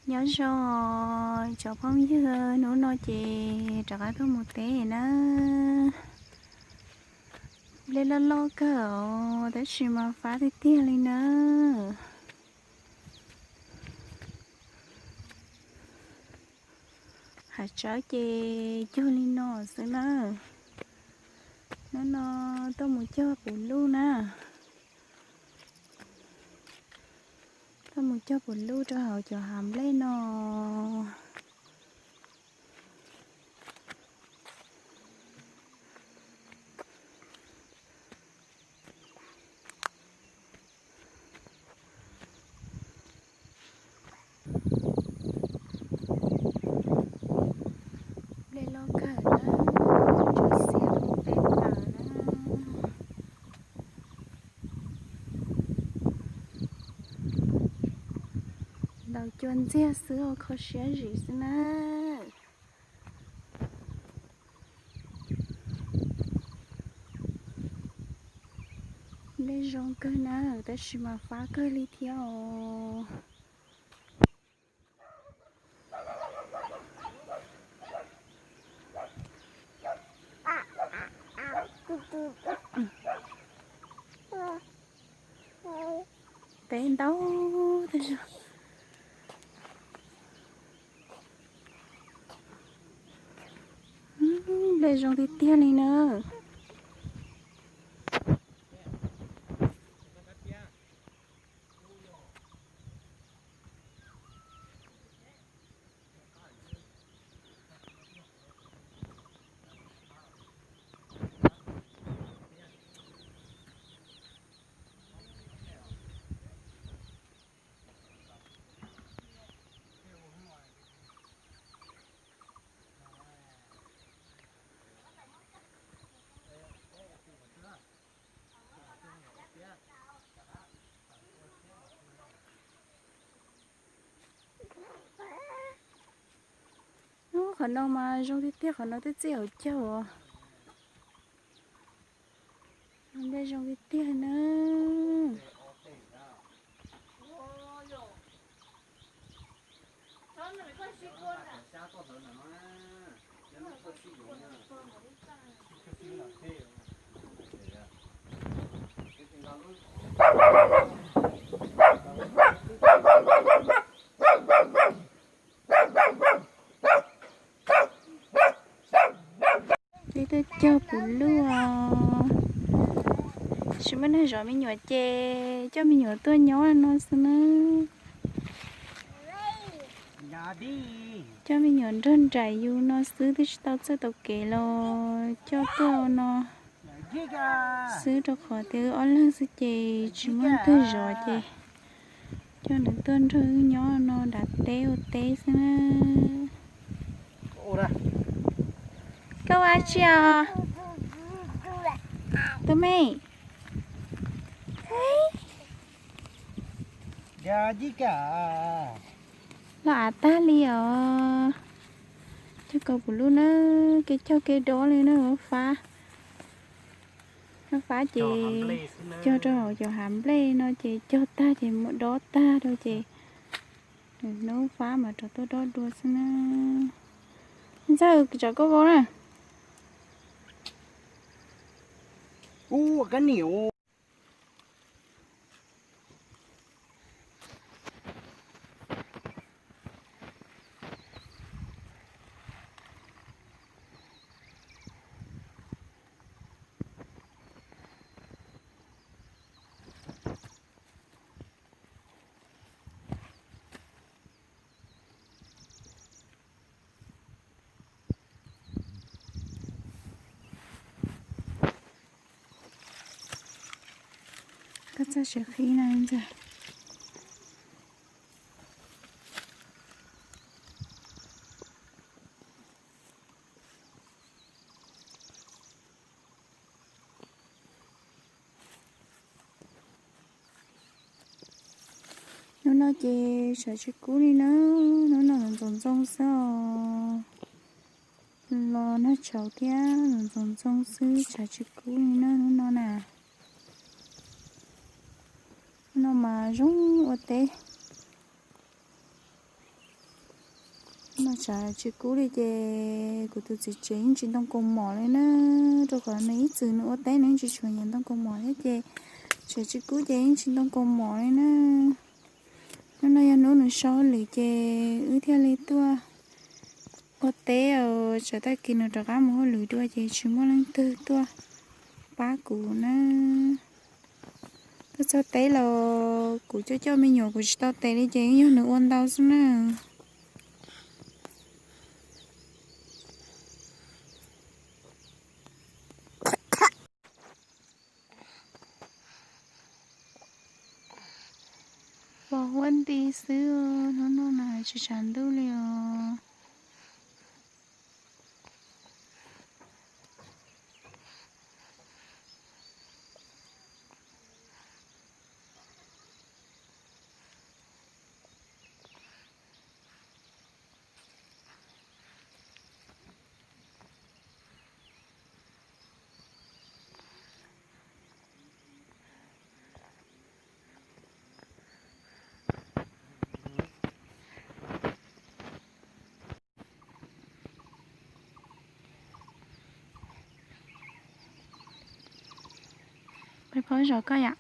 Nyob zoo cov phooj ywg, hnub no ces rov qab tuaj mus teb na. Nplej loj loj kawg os, tab sis mas fab tiag tiag li na. Hav tsawb ces cuag li no xwb na. Hnub no tuaj mus cog puv luj na. Tuaj mus cog puv luj rau hauv cov hav nplej no. Nplej loj kawg na, tsuas xiab mus peb plaws na. Ntaus cua ntxiag xwb, kho siab zim xwb na. Nplej zoo kawg na, tab sis mas fab kawg li thiab os. Teb ntau, nplej zoo tiag tiag li na. Ub, qhov no mas zoo tiag tiag, qhov no twb txij hauv caug os. Nplej zoo tiag tiag na. Peb tuaj cog puv luj, tsis muaj neeg zov me nyuam ces coj me nyuam tuaj nyob no xwb na. Coj me nyuam nrog nraim yus no xwb, twb tsis tau txawj tau kev los coj tuaj no xwb, rau qhov tias wb ob leeg xwb ces tsis muaj leej twg zov ces coj nws tuaj nrog wb nyob no nram teb ua teb xwb na. Koj ua dab tsi os? Tus me, los av tag li os. Cog kaus pum lub na, kev cog kev dob li na, fab. Fab ces cog rau hauv cov hav nplej no ces cog tag ces muab dob tag rau ces hnub fab mas rov tuaj dob dua xwb na. Ntxawg, tsom koj vau na. Koj txhob siv qhib na ntxawg. Hnub no ces tshav tsis kub li na, hnub no ntxoov ntxoo xwb os. Los nag tshauv thiab, ntxoov ntxoo xwb, tshav tsis kub li na hnub no na. Hnub no mas zoo ua teb. Mas tshav tsis kub li ces kuv tus txiv tsev yeej tsis ntoo kaus mom li na, rau qhov nws ib txwm nws ua teb nws yeej tsis tshua nyiam ntoo kaus mom thiab ces tshav tsis kub ces yeej tsis ntoo kaus mom li na. Hnub no yog hnub nws so hauj lwm ces wb thiaj li tuaj ua teb os, tsam tag kis nws rov qab mus hauj lwm dua ces tsis muaj leej twg tuaj pab kuv na. Tuaj txog teb los kuv coj coj me nyuam kuv tsis tau tes li ces yog nws ua ntau xwb na. Pos huab nti xwb, hnub no na tsis tshav ntuj li os. Peb phob zos koj yam.